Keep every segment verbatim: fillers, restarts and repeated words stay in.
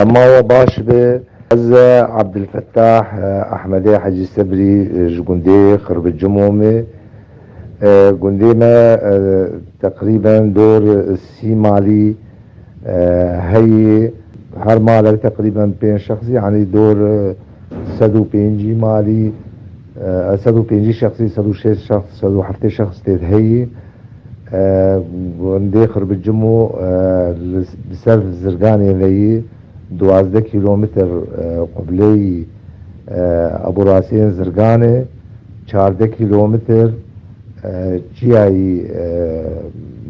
Dema we baş be. Ez Abdülfettah, e, Ahmedê Hecî Sebrî, e, ji gundê Xirbicimo me. E, gundê me, e, teqrîben dor, e, sî malî, e, heyî. Her malek teqrîben pênc şexsî, yanî dor, e, sed û pêncî malî, e, sed û pêncî şexsî, sed û şêst şexs, sed û heftê şexs tê de heyî. E, gundê Xirbicimo, e, li, li ser zirganê veyî duwazdeh kîlometr, e, qubleyî, e, eborasiyên zirganê, çardeh kîlometr, e, çiyayî, e,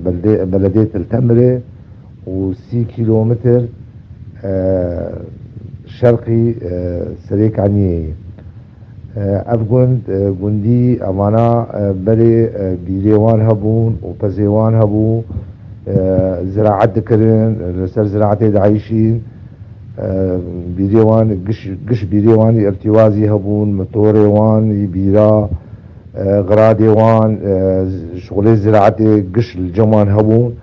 belde-, beledê Til Temirê û sî kîlometr, e, şerqî, e, Serêkaniyê ye. E, ev gund, e, gundî evana, e, berê, e, bîrê wan hebûn û pezê wan hebû, e, ziraet dikirin, li ser ziraetê dieyşîn. E, bîrê wan, giş, giş bîrê wan î irtîwazî hebûn, motorê wan î bîra, e, xiradê wan, e, şixulê ziraetê giş li cem wan hebûn.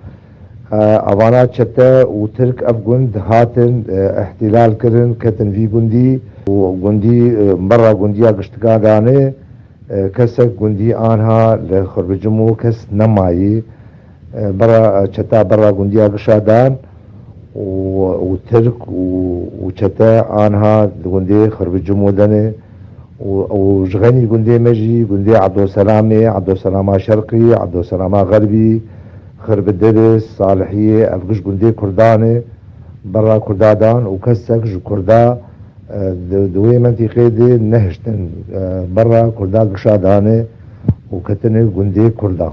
E, evana çete û Tirk ev gund hatin, e, îhtîlal kirin, ketin vî gundî û gundî, e, berra gundiya giştikan danê, e, kesek gundî anha li Xirbicimo kes nemayî. E, berra, e, çeta berra gundiya gişa dan û, û Tirk û, û çete anha di gundê Xirbicimo de ne. û, û ji xeynî gundê me jî, gundê Ebdoselamê, Ebdoselama Şerqî, Ebdoselama Xerbî, Xirbidiris, Salihiyê, ev giş gundê Kurdan e, berra Kurda dan û kesek ji Kurda, e, di, di wê mentîqê de nehiştin, e, berra Kurda gişa dane û ketine gundê Kurda.